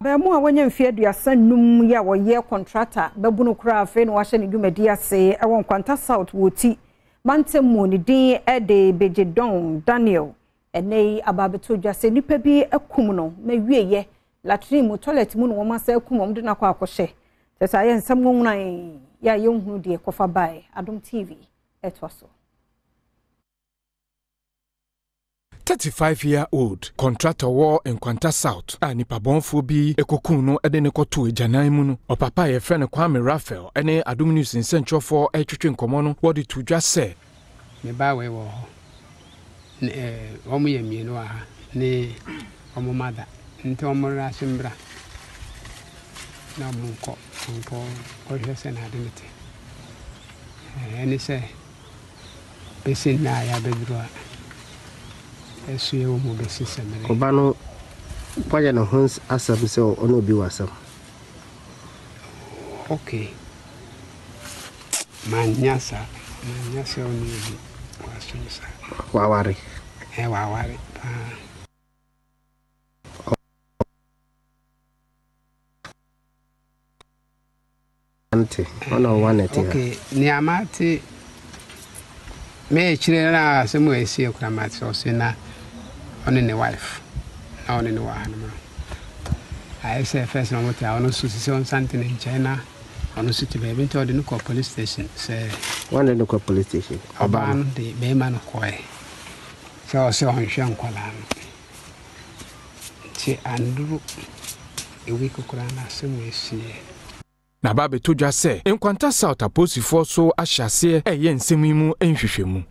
Abaamua a wanya mfeɛ 35 yi a ɔyɛ kɔntrata babunu koraa afei na wahyɛ ne dwumadi ase wɔ Nkwanta South wɔ Oti mantam mu. Ne din de Begyedong Daniel. Ɛnnɛ yi aba abɛtɔ dwa sɛ nnipa bi akum no ma wieɛ latrine mu, toilet mu na wɔn asa akum wɔn de no akɔ akɔhyɛ. Kyerɛ sɛ ayɛ nsɛm nwonwonan yɛ a yɛnhunu deɛ ɛkɔfa baeɛ. Adom TV ɛtoa so. 35 year old contractor wɔ Nkwanta South a nipabɔnfoɔ bi kɔkuu no de no kɔtoo agyanan mu no. Ɔpapa a yɛfrɛ no Kwame Raphael ne Adom News nsɛnkyerɛwfoɔ retwetwe nkɔmmɔ no, wɔde too dwa sɛ. Me ba wei wɔ hɔ, ne eh, wɔn yɛ mmienu wɔ ha, ne wɔn mother, nti wɔn rush mbra na wɔn nkɔ, nkɔ kɔhwɛ sɛ na ade no te. Ɛne sɛ. Besi nnɛ a yɛabɛduru a, ɛso yɛ wɔ mu besi sɛmere. Ɔba no wayɛ ne ho asɛm sɛ ɔne obi wɔ asɛm. Ok, mannya saa, mannya sɛ ɔne obi wɔ asɛm saa. Waware? Ɛɛ, waware paa. Ante, ɔna ɔwa na ɛte ha. Okay, nea mate me akyire na asɛm a ɛsi akura mate sɛ ɔse na ɔne ne wife na ɔne ne wɔ ha no ma ayɛ sɛ first na ɔmo te a ɔno nso sisi ɔnsante ne nkyɛn na ɔno nso te baabi nti ɔde no kɔ police station sɛ Wɔn de no kɔ police station. Ɔbaa no de bɛrima no kɔɛ sɛ ɔsɛ ɔnhwɛ nkwadaa no. Nti anduru a week koraa na asɛm wei siiɛ. Na aba abɛtɔ dwa sɛ Nkwanta South apolisifoɔ nso ahyɛ aseɛ reyɛ nsɛm yi mu nhwehwɛmu.